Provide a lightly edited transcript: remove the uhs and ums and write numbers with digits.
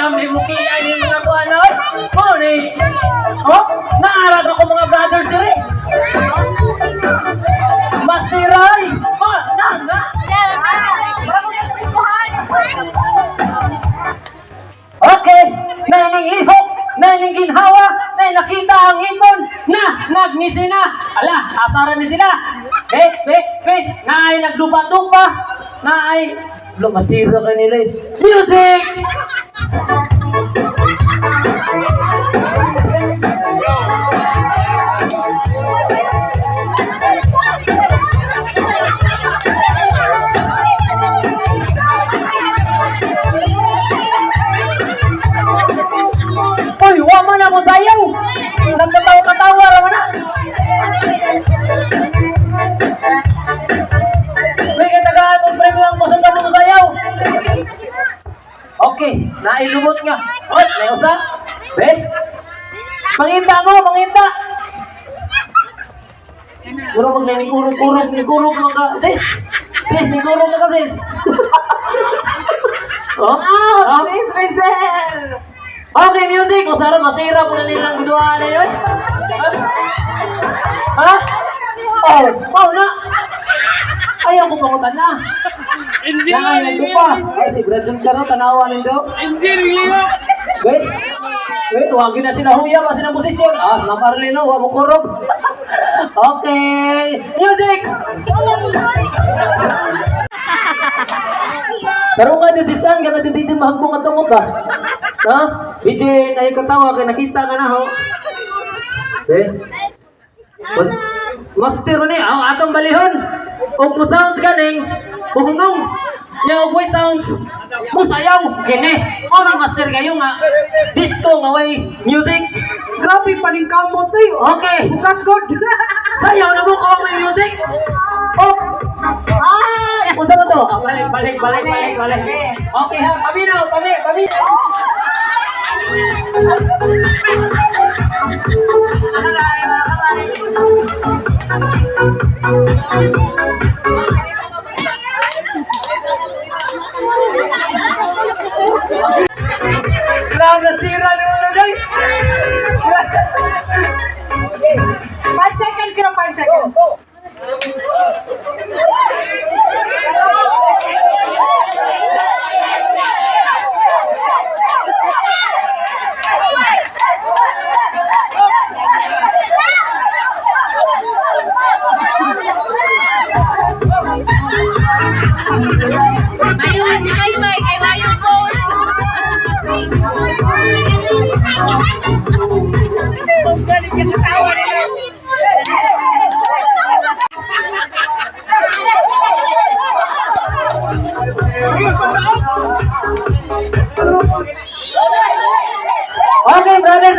Ni muki ay ni mga kuan oy. Mo ni. Oh, naarag ako mga brothers diri. Mastiray. Oh, na na. Okay, naining lihok, naining ginhawa, na nakita ang ipon na nagngisi na. Ala, asaran ni sila. Be, be, be, na ay nagdupa-dupa, na ay lumasira ka nila eh. Music! Uy, wa man na mo sayaw. Nagkatawa-katawa ra man na. May katagaan mong premyo ang kusog ka mo sayaw. Okay, nailumot nga. Oy, nausa. Be. Mangita mo, mangita. Puro mag nagkurog-kurog, nagkurog man ka. Sis. Sis, nagkurog ka sis. Oh? Ah, Oh? sis Rizel! Okay, music. O sara, masira po na nilang duha na yun. Ha? Ha? Oh, oh na. Ayaw ko pangutan na. Engine Nangay lang, nagdupa. Ay, si Brad John Caro, tanawa nindo. Engine, lihok. Wait. Wait, wagi na sila huya ba sila posisyon? Ah, Ma'am Arlene, wa mo kurog. Okay. Music! Pero nga dito si San, gana dito dito mahagbong at tungod ba? Ha? Bijin, ay katawa, kay nakita ka na ho. Eh? Master ni, ang atong balihon. Og mo sounds ganing, buhungong. Nya og voice sounds. Musayaw kini. Mo na master kayo nga. Disco nga way music. Grabe pa rin kamot eh. Okay. Bukas god. Sayaw na mo ko may music. Oh, Ay! unsa ba to? Ah, balik, balik, balik, balik, balik. Okay ha, paminaw, pami, pami. Nakalay, nakalay. Grabe, sira ni Ulo Joy. 5 seconds, kira 5 seconds. Mayo man si Maymay kay Mayo phone. Kung ganit yung kasawa nila. Okay, brother.